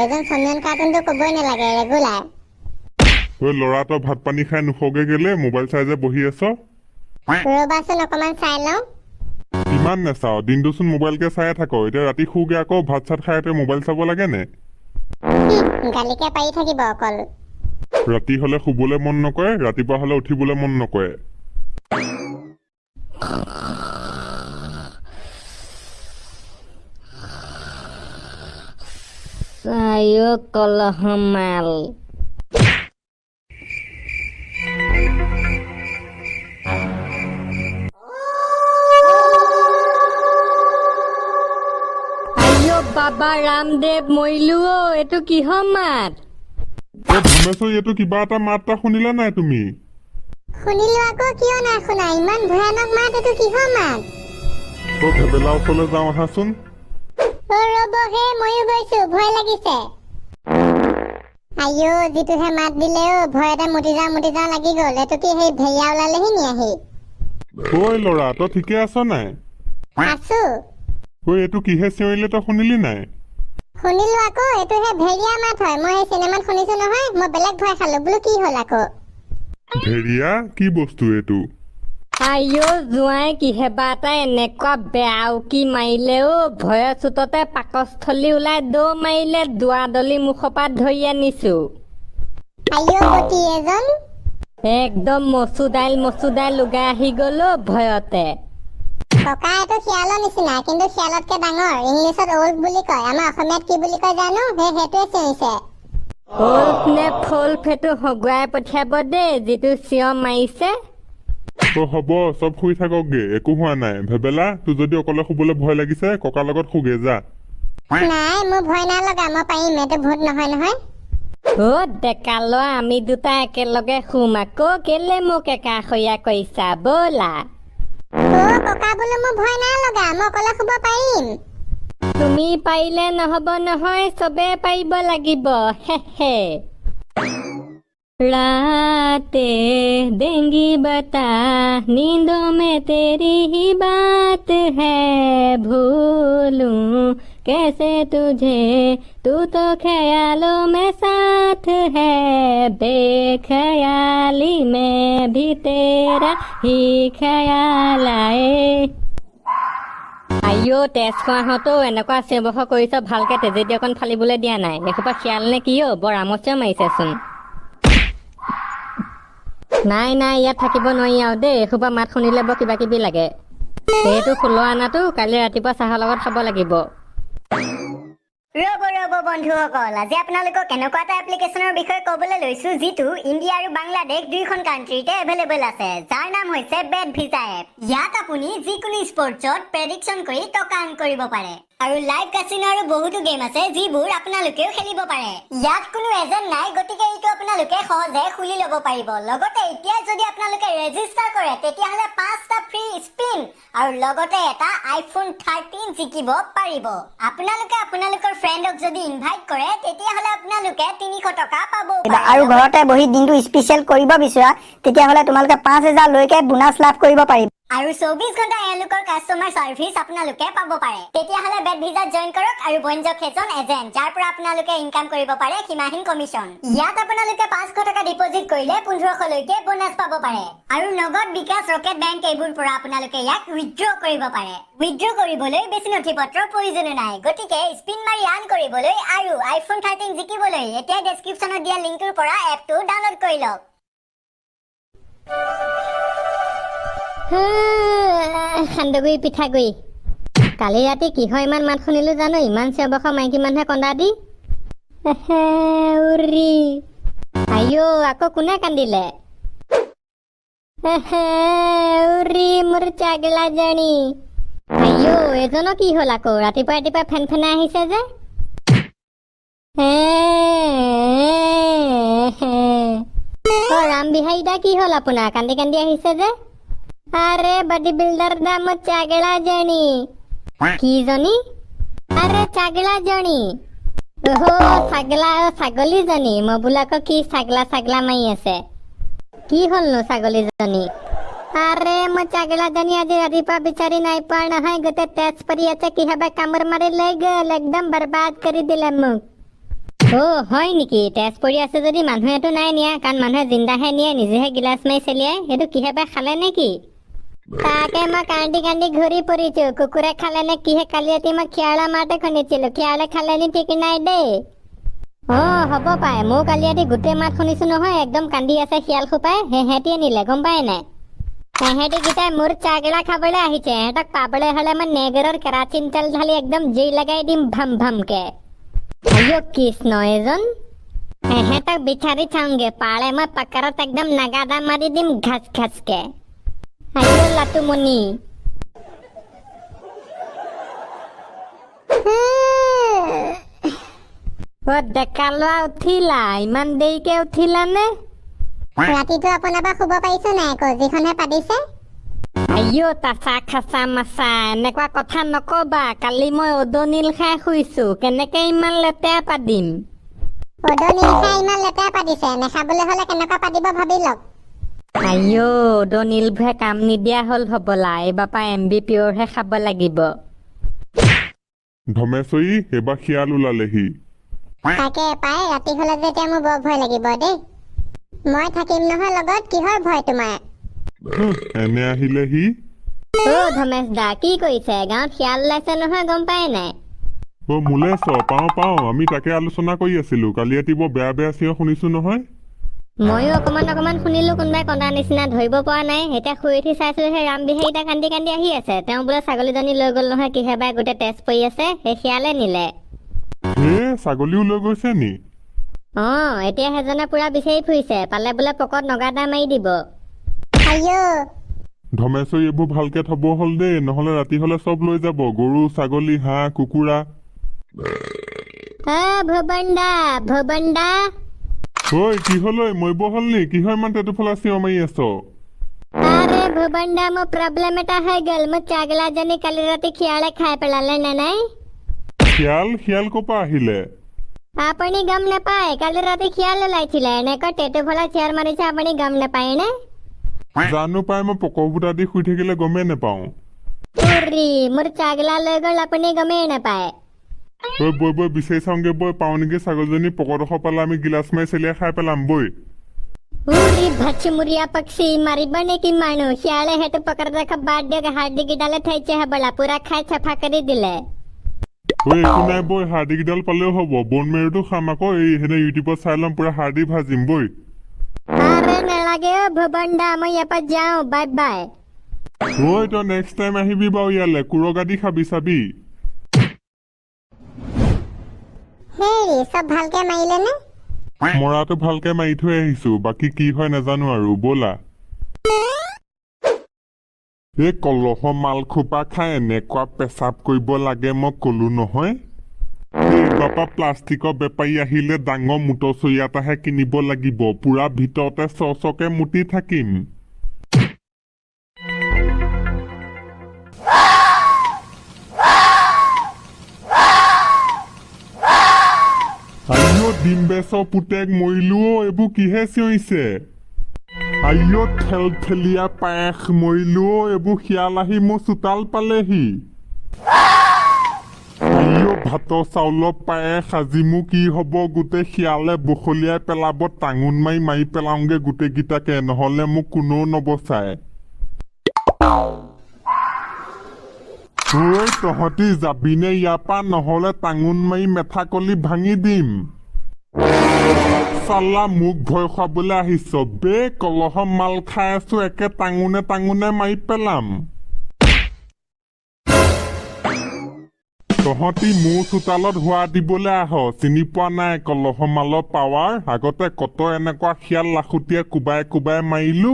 এজন সমীৰণ কাৰ্টুনটো ক'বই নালাগে, ৰেগুলাৰ। ঐ ল'ৰা, তই ভাত পানী খাই নুখোৱাগে কেলে? মোবাইল চাই যে বহি আছ। ৰ'বাচোন, অকণমান চাই লওঁ। কিমান নেচাৱ? দিনটোচোন মোবাইলকে চায়ে থাক। এতিয়া ৰাতি শুগে আকৌ, ভাত চাত খাই তই মোবাইল চাব লাগে নে? গালিকে পাৰি থাকিব অকল। ৰাতি হলে শুবলৈ মন নকৰে, ৰাতিপুৱা হলে উঠিবলৈ মন নকৰে। আইঅ কলহমাল। আইঅ বাবা ৰামদেৱ, মৰিলো অ, এইটো কিহৰ মাত? অ ধৰ্মেশ্বৰ, এইটো কিবা এটা মাত এটা শুনিলা নাই তুমি? শুনিলো আকৌ, কিয় নাই শুনা? ইমান ভয়ানক মাত, এইটো কিহৰ মাত? অ ভেবেলা ওচৰলৈ যাওঁ আহাচোন। অ ৰ'ব হে, ময়ো গৈছো, ভয় লাগিছে। আইঅ, যিটোহে মাত দিলে অ, ভয়তে মুতি যাওঁ মুতি যাওঁ লাগি গ'ল। এইটো কি সেই ভেৰিয়া ওলালেহি নি আহি? ঐ ল'ৰা, তই ঠিকে আছ নাই? আছো। ঐ, এইটো কিহে চিঞৰিলে তই শুনিলি নাই? শুনিলো আকৌ, এইটো সেই ভেৰিয়া মাত হয়। মই সেই চিনেমাত শুনিছো নহয়। মই বেলেগ ভয় খালো, বোলো কি হ'ল আকৌ। ভেৰিয়া কি বস্তু এইটো? আইঅ জোঁৱাই, কিহেবা এটা এনেকুৱা বেয়া উকি মাৰিলে অ, ভয়ৰ চোটতে পাকস্থলী ওলাই দৌ মাৰিলে, দুৱাৰডলি মুখৰ পৰা ধৰি আনিছো। আইঅ গতি এজন। একদম মচুৰ দাইল মচুৰ দাইল লগাই আহি গ'ল অ ভয়তে। ককা, এইটো শিয়ালৰ নিচিনা, কিন্তু শিয়ালতকে ডাঙৰ। ইংলিছত ওল্ফ বুলি কয়, আমাৰ অসমীয়াত কি বুলি কয় জানো। সেইটোৱে চিঞৰিছে। ওল্ফ নে ফল্ফ, সেইটো হগুৱাই পঠিয়াব দেই, যিটো চিঞৰ মাৰিছে। অ হ'ব, চব শুই থাককগে, একো হোৱা নাই। ভেবেলা, তোৰ যদি অকলে শুবলৈ ভয় লাগিছে, ককাৰ লগত শুগে যা। নাই, মোৰ ভয় নাই লগা, মই পাৰিম। এইটো ভূত নহয় নহয়। অ ডেকা ল'ৰা, আমি দুটা একেলগে শুম আকৌ, কেলে মোক একাষৰীয়া কৰিছা? ব'লা। অ ককা, বোলো মোৰ ভয় নাই লগা, মই অকলে শুব পাৰিম। তুমি পাৰিলে নহ'ব নহয়, চবে পাৰিব লাগিব। হে হে। रातें देंगी बता, नींदों में तेरी ही बात है, भूलूं कैसे तुझे, तू तो ख्यालों में साथ है, बेख्याली में भी तेरा ही ख्याल आए। আইঅ তেজ খোৱাহঁতো, এনেকুৱা চিঞৰ বাখৰ কৰিছ, ভালকে তেজেদি অকণ ফালিবলৈ দিয়া নাই। এসোপা শিয়াল নে কি অ'? বৰ আমচিয়া মাৰিছেচোন। নাই নাই, ইয়াত থাকিব নোৱাৰি আৰু দেই, এসোপা মাত শুনিলে বৰ কিবা কিবি লাগে। এইটো 16 আনাটো কাইলৈ ৰাতিপুৱা চাহৰ লগত খাব লাগিব। ৰ'ব ৰ'ব বন্ধুসকল, আজি আপোনালোকক এনেকুৱা এটা এপ্লিকেশ্যনৰ বিষয়ে ক'বলৈ লৈছো, যিটো ইণ্ডিয়া আৰু বাংলাদেশ দুয়োখন কাণ্ট্ৰিতে এভেইলেবল আছে, যাৰ নাম হৈছে বেট ভিজা এপ। ইয়াত আপুনি যিকোনো স্পৰ্টছত প্ৰেডিকশ্যন কৰি টকা আৰ্ণ কৰিব পাৰে আৰু লাইভ কাচিনো আৰু বহুতো গেম আছে, যিবোৰ আপোনালোকেও খেলিব পাৰে। ইয়াত কোনো এজেণ্ট নাই, গতিকে এইটো আপোনালোকে সহজে খুলি ল'ব পাৰিব। লগতে এতিয়া যদি আপোনালোকে ৰেজিষ্টাৰ কৰে, তেতিয়াহ'লে পাঁচটা ফ্ৰী স্পিন আৰু লগতে এটা আইফোন 13 জিকিব পাৰিব। আপোনালোকে আপোনালোকৰ ফ্ৰেণ্ডক যদি ইনভাইট কৰে, তেতিয়াহ'লে আপোনালোকে 300 টকা পাব। আৰু ঘৰতে বহি দিনটো স্পেচিয়েল কৰিব বিচৰা, তেতিয়াহ'লে তোমালোকে 5000লৈকে বোনাছ লাভ কৰিব পাৰিবা। আৰু 24 ঘণ্টা এওঁলোকৰ কাষ্টমাৰ চাৰ্ভিচ আপোনালোকে পাব পাৰে। তেতিয়াহ'লে বেট ভিজাত জইন কৰক আৰু বনি যাওক এজন এজেণ্ট, যাৰ পৰা আপোনালোকে ইনকাম কৰিব পাৰে সীমাহীন কমিশ্যন। ইয়াত আপোনালোকে 500 টকা ডিপজিট কৰিলে 1500লৈকে বোনাছ পাব পাৰে আৰু নগদ, বিকাশ, ৰকেট বেংক এইবোৰ পৰা আপোনালোকে ইয়াক উইথড্ৰ কৰিব পাৰে। উইথড্ৰ কৰিবলৈ বেছি নথি পত্ৰৰ প্ৰয়োজনো নাই। গতিকে স্পিন মাৰি আৰ্ণ কৰিবলৈ আৰু আইফোন 13 জিকিবলৈ এতিয়াই ডেছক্ৰিপশ্যনত দিয়া লিংকটোৰ পৰা এপটো ডাউনলোড কৰি লওক। সান্দহগুৰি পিঠাগুৰি, কালি ৰাতি কিহৰ ইমান মাত শুনিলো জানো? ইমান চিঞৰ বাখৰ, মাইকী মানুহে কন্দা দি। উৰি আইঅ, আকৌ কোনে কান্দিলে? উৰি মোৰ চাগলাজনী। আইঅ, এজনৰ কি হ'ল আকৌ? ৰাতিপুৱা ৰাতিপুৱা ফেন ফেনাই আহিছে যে। হে হে। অ ৰাম বিহাৰী দা, কি হ'ল আপোনাৰ? কান্দি কান্দি আহিছে যে? আৰে বডি বিল্ডাৰ দা, মোৰ চাগলাজনী। কি জনী? আৰে চাগলাজনী। অহ ছাগলা, অ ছাগলীজনী। মই বোলো আকৌ কি ছাগলা ছাগলা মাৰি আছে। কি হ'লনো ছাগলীজনী? আৰে মই ছাগলাজনী আজি ৰাতিপুৱা বিচাৰি নাই পোৱা নহয়, গোটেই তেজ পৰি আছে। কিহবা কামোৰ মাৰি লৈ গ'ল, একদম বৰবাদ কৰি দিলে মোক। অ' হয় নেকি? তেজ পৰি আছে যদি মানুহেতো নাই নিয়া, কাৰণ মানুহে জিন্দাহে নিয়ে, নিজেহে গিলাচ মাৰি চেলিয়াই। সেইটো কিহে পাই খালে নে কি? তাকে মই কান্দি কান্দি ঘূৰি ফুৰিছো। কুকুৰে খালে নে কিহে? কালি ৰাতি মই শিয়ালৰ মাতে শুনিছিলো, শিয়ালে খালে নি ঠিক নাই দেই। অ' হ'ব পাই, ময়ো কালি ৰাতি গোটেই মাত শুনিছো নহয়, একদম কান্দি আছে শিয়াল সোপাই। সেহেঁতিয়ে নিলে, গম পাই নাই? এহেঁতি কেইটাই মোৰ চাগলা খাবলৈ আহিছে। এহঁতক পাবলৈ হ'লে মই নেগৰৰ কেৰাচিন তেল ঢালি একদম জুই লগাই দিম ভাম ভামকে। আইঅ কৃষ্ণ, এজন এহেঁতক বিচাৰি চাওঁগে, পালে মই পকৰত একদম নাগাদা মাৰি দিম ঘাচ ঘাচকে। আইঅ লাটুমণি। অ ডেকা ল'ৰা, উঠিলা? ইমান দেৰিকে উঠিলা নে? ৰাতিটো আপোনাৰ পৰা শুব পাৰিছো নাই আকৌ, যিখনহে পাতিছে। আইঅ তাচা খাচা মাচা, এনেকুৱা কথা নকবা। কালি মই অদনিল খাই শুইছো, কেনেকে ইমান লেতেৰা পাদিম? অদনিল খাই ইমান লেতেৰা পাতিছে, নেখাবলৈ হ'লে কেনেকুৱা পাতিব ভাবি লওক। আইঅ, অদনিলবোৰে কাম নিদিয়া হ'ল হ'বলা। এইবাৰ পৰা এম বি পিয়ৰহে খাব লাগিব। ধমেশ্বৰী, এইবাৰ শিয়াল ওলালেহি। তাকে পাই, ৰাতি হ'লে যে এতিয়া মোৰ বৰ ভয় লাগিব দেই। মই থাকিম নহয় লগত, কিহৰ ভয় তোমাৰ? হুঁ, এনে আহিলেহি। অ ধমেশ দা, কি কৰিছে? গাঁৱত শিয়াল ওলাইছে নহয়, গম পাই নাই? অ মূলেশ্বৰ, পাওঁ পাওঁ, আমি তাকে আলোচনা কৰি আছিলো। কালি ৰাতি বৰ বেয়া বেয়া চিঞৰ শুনিছো নহয়। ময়ো অকমান অকমান শুনিলো, কোনোবাই কন্দা নিচিনা, ধৰিব পৰা নাই। এতিয়া শুই উঠি চাইছো, সেই ৰাম বিহাৰীটা কান্দি কান্দি আহি আছে। তেওঁ বোলে ছাগলীজনী লৈ গ'ল নহয় কিহে বাই, গোটেই তেজ পৰি আছে, সেই শিয়ালে নিলে। হে, ছাগলীও লৈ গৈছে নি? অ, এতিয়া সেইজনে পুৰা বিচাৰি ফুৰিছে, পালে বোলে পকত নগাদা মাৰি দিব। আইঅ। ধমেশ্বৰী, এইবোৰ ভালকে থব হ'ল দেই, নহ'লে ৰাতি হ'লে চব লৈ যাব, গৰু, ছাগলী, হাঁহ, কুকুৰা। অ ভুৱন দা, ভুৱন দা। ঐ, কি হ'ল ঐ? মৰিব হ'ল নি? কিহৰ ইমান টেটুফলা চিঞৰ মাৰি আছ? আৰে ভুৱন দা, মোৰ প্ৰব্লেম এটা হৈ গ'ল। মোৰ ছাগলাজনী কালি ৰাতি শিয়ালে খাই পেলালে নে নাই? শিয়াল? শিয়াল ক'ৰ আহিলে? আপুনি গম নাপায়? কালি ৰাতি শিয়াল ওলাইছিলে, এনেকৈ টেটুফলা চিঞৰ মাৰিছে, আপুনি গম নাপায় নে? জানো পাই, মই পকবুটা দি শুই থাকিলে গমেই নাপাওঁ। উৰি, মোৰ ছাগলা লৈ গ'ল, আপুনি গমেই নাপায়। ঐ বৈ বৈ, বিচাৰি চাওঁগে বৈ, পাওঁ নেকি ছাগলীজনী। পকডোখৰ পালে আমি গিলাচ মাৰি চেলিয়াই খাই পেলাম বৈ। উৰি ভচমুৰীয়া পক্ষী, মাৰিব নেকি মানুহ? শিয়ালে সেইটো পকৰা দেখা বাদ দিয়ক, হাৰ্ডি কেইডালে থৈছে হ'বলা, পুৰা খাই চাফা কৰি দিলে। ঐ, একো নাই বৈ, হাৰ্ডি কেইডাল পালেও হ'ব, বন মেৰুটো খাম আকৌ। এই সেনে ইউটিউবত চাই ল'ম, পুৰা হাৰ্ডি ভাজিম বৈ। আৰে নালাগে অ ভুৱন দা, মই ইয়াৰ পৰা যাওঁ, বাই বাই। ঐ, তই নেক্সট টাইম আহিবি বাৰু ইয়ালে, কুৰগা দি খাবি চাবি। হেৰি, চব ভালকে মাৰিলে নে? মৰাটো ভালকে মাৰি থৈ আহিছো, বাকী কি হয় নাজানো আৰু। ব'লা। এই কলহ মাল খোপা খাই এনেকুৱা পেচাব কৰিব লাগে, মই কলো নহয়। এইবাৰ পৰা প্লাষ্টিকৰ বেপাৰী আহিলে ডাঙৰ মোটৰ চৰিয়া এটাহে কিনিব লাগিব, পুৰা ভিতৰতে চ চকে মুতি থাকিম। আইঅ ডিম্বেশ্বৰ পুতেক, মৰিলো অ, এইবোৰ কিহে চিঞৰিছে? আইঅ ঠেলঠেলীয়া পায়স, মৰিলো অ, এইবোৰ শিয়াল আহি মোৰ চোতাল পালেহি। আইঅ ভাতৰ চাউলৰ পায়স, আজি মোৰ কি হ'ব? গোটেই শিয়ালে বখলিয়াই পেলাব। টাঙোন মাৰি মাৰি পেলাওঁগে গোটেইকেইটাকে, নহ'লে মোক কোনেও নবচায়। ঐ তহঁতি যাবিনে ইয়াৰ পৰা? নহ'লে টাঙোন মাৰি মেথা কলি ভাঙি দিম। চালা মোক ভয় খুৱাবলৈ আহিছ বে? কলহ মাল খাই আছো, একে টাঙোনে টাঙোনে মাৰি পেলাম। তহঁতি মোৰ চোতালত হোৱা দিবলৈ আহ, চিনি পোৱা নাই কলহ মালৰ পাৱাৰ। আগতে কত এনেকুৱা শিয়াল লাখুটিয়ে কোবাই কোবাই মাৰিলো।